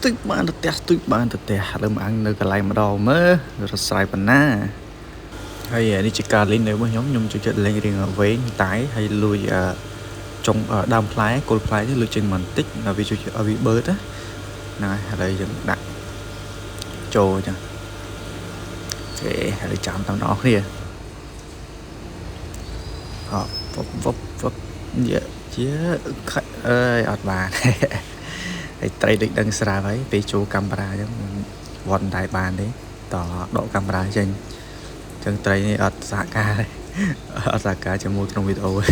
ស្ទុយបានទៅផ្ទះស្ទុយបានទៅផ្ទះឥឡូវមកអាំងនៅកន្លែងម្ដងមើលរត់ស្រ័យប៉ុណ្ណាហើយនេះជាការលេងនៅរបស់ខ្ញុំខ្ញុំចូលចិត្តលេងរៀងវែងតែហើយលួយចុងដើមផ្លែគល់ផ្លែនេះលួយចេញមកបន្តិចដល់វាជួយឲ្យវាបឺតណាហ្នឹងហើយឥឡូវយើងដាក់ចូលចឹង OK ឥឡូវចាំតាមដល់គ្នាហប់វឹបវឹបវឹបយ៉ាជាអើយអត់បានហើយត្រីដូចដឹងស្រាប់ហើយពេលចូលកាមេរ៉ាអញ្ចឹងវត្តមិនដែរបានទេតដកកាមេរ៉ាចេញអញ្ចឹងត្រីនេះអត់សហការទេអត់សហការជាមួយក្នុងវីដេអូទេ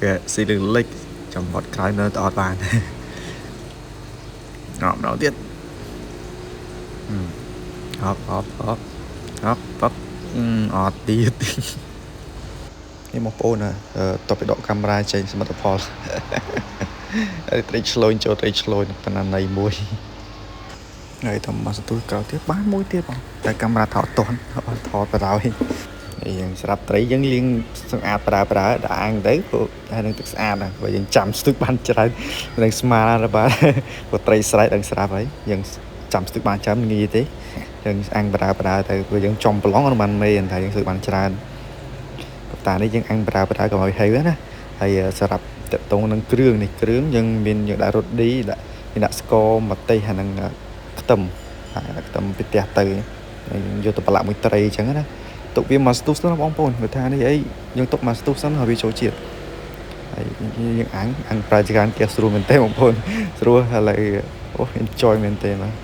គេស៊ីលឹងលិចចំវត្តក្រោយនៅតែអត់បានអត់ម្ដងទៀតហប់ហប់ហប់ហប់ហប់អត់ទៀតនេះបងប្អូនតបពីដកកាមេរ៉ាចេញសមិទ្ធផលហើយត្រីឆ្លូញចូលត្រីឆ្លូញប៉ុណ្ណាណៃមួយហើយតែមកសន្ទុះក្រោយទៀតបានមួយទៀតបងតែកាមេរ៉ាថតតន់អត់ថតបណ្ដោយហើយយើងស្រាប់ត្រីយើងលាងសម្អាតប្រើប្រើដាក់អាងទៅព្រោះតែនឹងទឹកស្អាតណាបើយើងចាំស្ទុះបានច្រើននឹងស្មារបាទព្រោះត្រីស្រែកដឹងស្រាប់ហើយយើងចាំស្ទុះបានច្រើនងាយទេយើងអាំងប្រើប្រើទៅព្រោះយើងចំប្រឡងបានមេតែយើងស្ទុះបានច្រើនតានេះយើងអាំងប្រើប្រើកុំឲ្យហេវណាហើយសម្រាប់តកតងនឹងគ្រឿងនេះគ្រឿងយើងមានយើងដាក់រ៉ូឌីដាក់យើងដាក់ស្ករម្ទេសហើយនឹងខ្ទឹមខ្ទឹមពីផ្ទះទៅយើងយកទៅប្រឡាក់មួយត្រីអញ្ចឹងណាទុកវាមកស្ទុះសិនបងប្អូនបើថានេះអីយើងទុកមកស្ទុះសិនហើយវាចូលជាតិហើយយើងអាំងអាំងប្រើចក្រានផ្ទះស្រួលមែនទេបងប្អូនស្រួលឥឡូវអូ enjoy មែនទេបាទ។